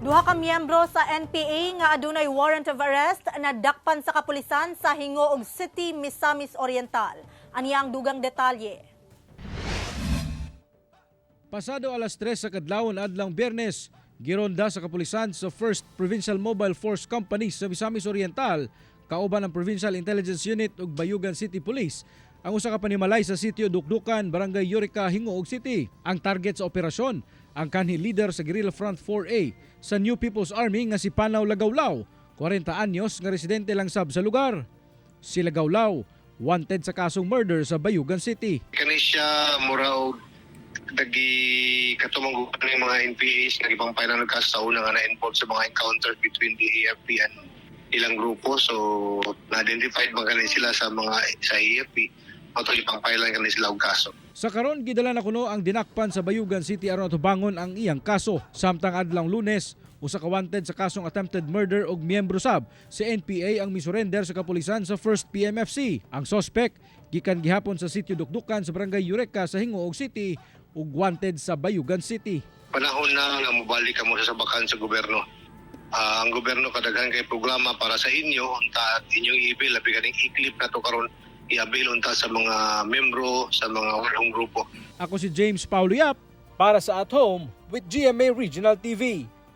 Duha ka miyembro sa NPA nga adunay warrant of arrest nadakpan sa kapulisan sa Gingoog City, Misamis Oriental. Aniya ang dugang detalye. Pasado alas 3 sa kadlawon adlawng Biyernes, gironda sa kapulisan sa 1st Provincial Mobile Force Company sa Misamis Oriental kauban ang Provincial Intelligence Unit ug Bayugan City Police ang usa ka panimalay sa sitio Dukdukan, Barangay Eureka, Gingoog City. Ang target sa operasyon, ang kanhi leader sa Guerrilla Front 4A sa New People's Army nga si Panaw Lagawlaw, 40 anyos nga residente lang sab sa lugar. Si Lagawlaw, wanted sa kasong murder sa Bayugan City. Kani siya mura og dagi katumang ng mga NPAs nga gipang-file-an og kaso sa una nga na-involved sa mga encounters between the AFP and ilang grupo. So na-identified man kani sila sa mga sa AFP, mao to gipang-file-an kani sila og kaso. Sa karon, gidala na kuno ang dinakpan sa Bayugan City aron atubangon ang iyang kaso. Samtang adlawng Lunes, usa ka wanted sa kasong attempted murder og miyembro sab sa NPA ang misurrender sa kapulisan sa 1st PMFC. Ang suspect gikan gihapon sa sitio Dukdukan sa Barangay Eureka sa Gingoog City ug wanted sa Bayugan City. Panahon na nga mobalik kamo sa sabakan sa gobyerno. Ang gobyerno kadaghan kay programa para sa inyo unta at inyong i-avail, labi kaning eCLIP na to karon, i-avail unta sa mga membro sa mga warong grupo. Ako si James Paulo Yap para sa At Home with GMA Regional TV.